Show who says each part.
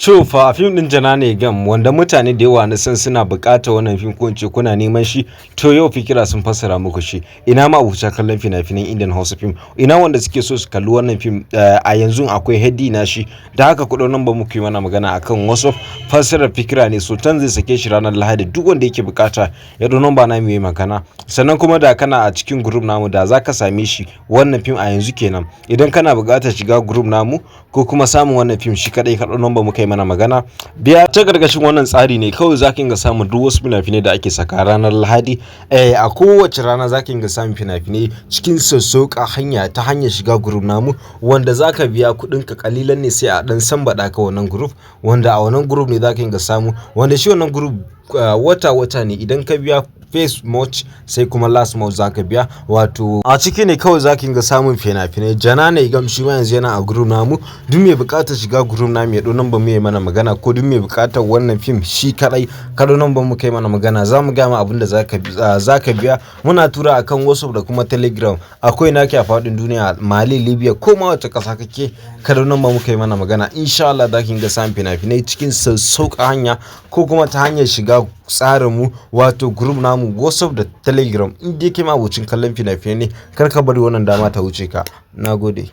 Speaker 1: To fa, fim ɗin Janana Gam, wanda mutane da yawa na san suna buƙatar wannan fim, ko in ce kuna neman shi, to yau Fikira sun fassara muku shi. Ina ma abuta kallon fina-finan Indian Hausa film, ina wanda suke so su kalli wannan fim? A yanzu akwai HD na shi. Da haka ku ɗau number muku yi mana magana akan WhatsApp. Fassarar Fikira ne, Sultan zai sake shi ranar Lahadi. Duk wanda yake buƙata ya ɗau number na mu yi magana. Sannan kuma da kana a cikin group namu, da zaka same shi wannan fim a yanzu kenan. Idan kana buƙatar shiga group namu ko kuma samun wannan fim shi kadai, ka ɗau number muka yi mana magana. Biya ta gargashin wannan tsari ne kawai zaka inga samun duk wasu fina-finai da ake saka ranar Lahadi. A kowace rana zaka inga samun fina-finai cikin sassauƙa hanya ta hanyar shiga group namu, wanda zaka biya kuɗin ka kalilan ne, sai a dan sambaɗa ka wannan group, wanda a wannan group ne zaka inga samu, wanda shi wannan group wata wata ne. Idan ka biya first month, sai kuma last month zaka biya. Wato a ciki ne kawai zaka inga samun fina-finai. Janana Gam shi ma yanzu yana a group namu. Duk mai buƙatar shiga group namu ya ɗau number mu ya mana magana, ko duk mai buƙatar wannan fim shi kadai, ka ɗau number mu kai mana magana, za mu gama abin da zaka biya. Muna tura akan WhatsApp da kuma Telegram. Akwai naki a faɗin duniya, Mali, Libya, ko ma wace ƙasa kake, ka ɗau number mu kai mana magana. Insha Allah zaka inga samun fina-finai cikin sassauƙa hanya, ko kuma ta hanyar shiga tsarin mu, wato group namu WhatsApp da Telegram. In dai kai ma abocin kallon fina-finai ne, kar ka bari wannan dama ta wuce ka. Nagode.